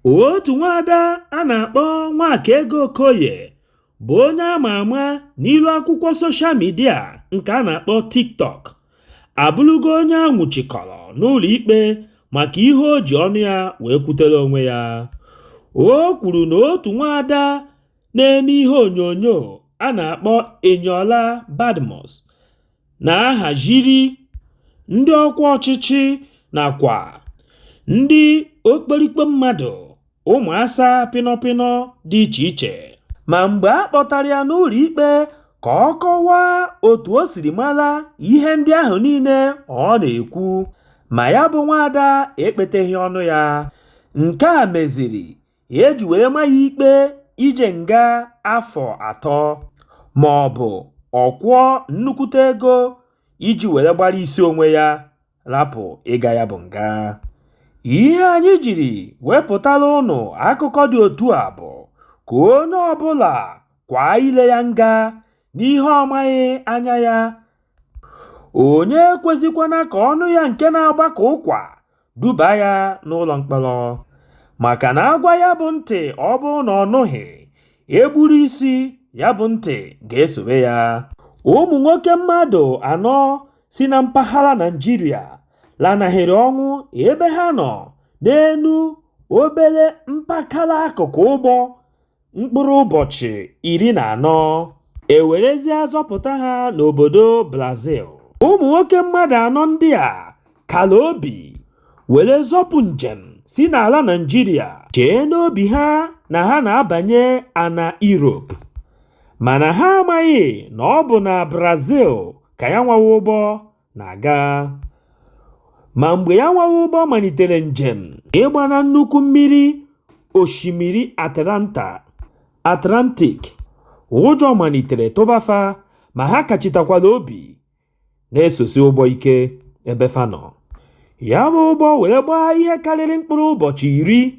Otu nwaada a na-akpọ Nwakaego Okoye bụ onye a ma ama n'ilu akwụkwọ soshal midia nke a na-akpọ TikTok abụrụgo onye a nwụchikọrọ n'ụlọ ikpe maka ihe o ji ọnụ ya wee kwutere onwe ya. O kwuru na otu nwaada na-eme ihe onyonyo a na-akpọ Eniola Badmus na-ahaziri ndị ọkwa ọchịchị nakwa ndị okporikpo mmadụ ụmụ asa pịnọpịnọ dị iche iche. Ma mgbe a kpọtara ya n'ụlọ ikpe ka ọ kọwaa otu o siri mara ihe ndị ahụ niile ọ na-ekwu, ma ya bụ nwaada ekpeteghị ọnụ ya. Nke a meziri e ji wee ma ya ikpe ije nga afọ 3 ma ọ bụ ọ kwụọ nnukwute ego iji were gbara isi onwe ya rapụ ịga ya bụ nga. Ihe anyị jiri wepụtara ụnụ akụkọ dị otu a bụ ka onye ọbụla kwaa ile ya nga n'ihe ọ maghị anya ya. Onye ekwezikwana ka ọnụ ya nke na-agba ka ụkwa duba ya n'ụlọ mkpọrọ, maka na agwa ya bụ ntị ọ bụrụ na ọ nụghị, egburu isi ya bụ ntị ga-esowe ya. Ụmụ nwoke mmadụ 4 si na mpaghara Naịjirịa lanahịrị ọnwụ ebe ha nọ n'elu obere mpakala akụkụ ụgbọ mkpụrụ ụbọchị 14 ewerezie zọpụta ha n'obodo Brazil. Ụmụ nwoke mmadụ 4 ndị a kara obi were zọpụ njem si n'ala Naịjirịa chee n'obi ha na ha na-abanye ana Europe, mana ha amaghị na ọ bụ na Brazil ka ya nwawa ụgbọ na-aga. Ma mgbe ya nwawa ụgbọ malitere njem ịgba na nnukwu mmiri osimiri Atlantic, ụjọ malitere tụba fa, ma ha kachitakwara obi na-esosi ụgbọ ike ebe fa nọ. Ya bụ ụgbọ were gbaa ihe karịrị mkpụrụ ụbọchị 10.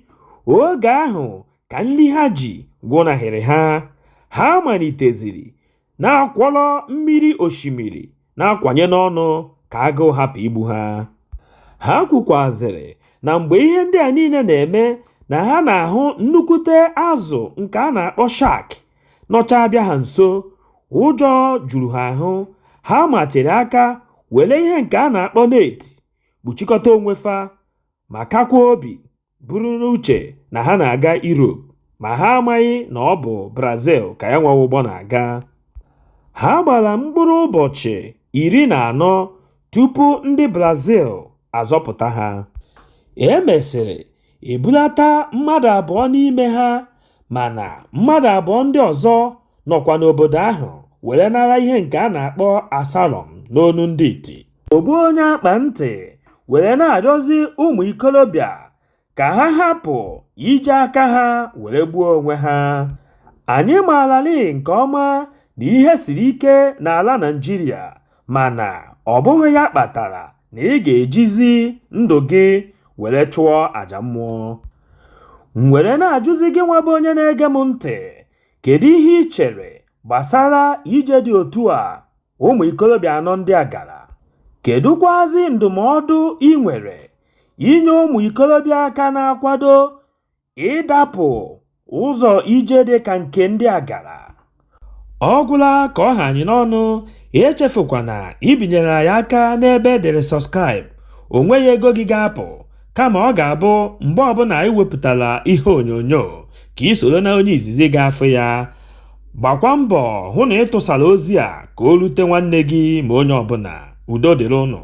Oge ahụ ka nri ha ji gwụnahịrị ha. Ha maliteziri na-akwọrọ mmiri osimiri na-akwanye n'ọnụ ka agụụ hapụ igbu ha. Ha kwukwazịrị na mgbe ihe ndị a niile na-eme na ha na-ahụ nnukwute azụ nke a na-akpọ shark nọcha abịa ha nso. Ụjọ juru ha ahụ, ha matịrị aka were ihe nke a na-akpọ net kpuchikọta onwe fa ma kakwa obi buru n'uche na ha na-aga Europe, ma ha amaghị na ọ bụ Brazil ka ya nwawa ụgbọ na-aga. Ha gbara mkpụrụ ụbọchị 14 tupu ndị Brazil azọpụta ha. E mesịrị ebulata mmadụ 2 n'ime ha, mana mmadụ 2 ndị ọzọ nọkwa n'obodo ahụ were nara ihe nke a na-akpọ asylum n'onu ndị iti. Ogbu onye akpa ntị were na-arịọzi ụmụ ikolobịa ka ha hapụ iji aka ha were gbuo onwe ha. Anyị maararị nke ọma na ihe siri ike n'ala Naịjirịa, mana ọ bụghị ya kpatara na ị ga-ejizi ndụ gị were chụọ àjà mmụọ. M were na-ajụzi gị nwa bụ onye na-ege m ntị, kedu ihe ị chere gbasara ije dị otu a ụmụ ikolobịa 4 ndị a gara? Kedụkwazị ndụmọdụ ị nwere inye ụmụ ikolobịa aka na-akwado ịdapụ ụzọ ije dị ka nke ndị a gara? Ọ gwụla ka ọ ha anyị n'ọnụ. Echefukwana ibinyere anyị aka n'ebe edere subscribe. O nweghị ego gị ga-apụ, kama ọ ga-abụ mgbe ọbụla anyị wepụtara ihe onyonyo ka ị soro na onye izizi ga-afụ ya. Gbakwa mbọ hụ na ị tụsara ozi a ka o rute nwanne gị ma onye ọbụla. Udo dịrị ụnụ.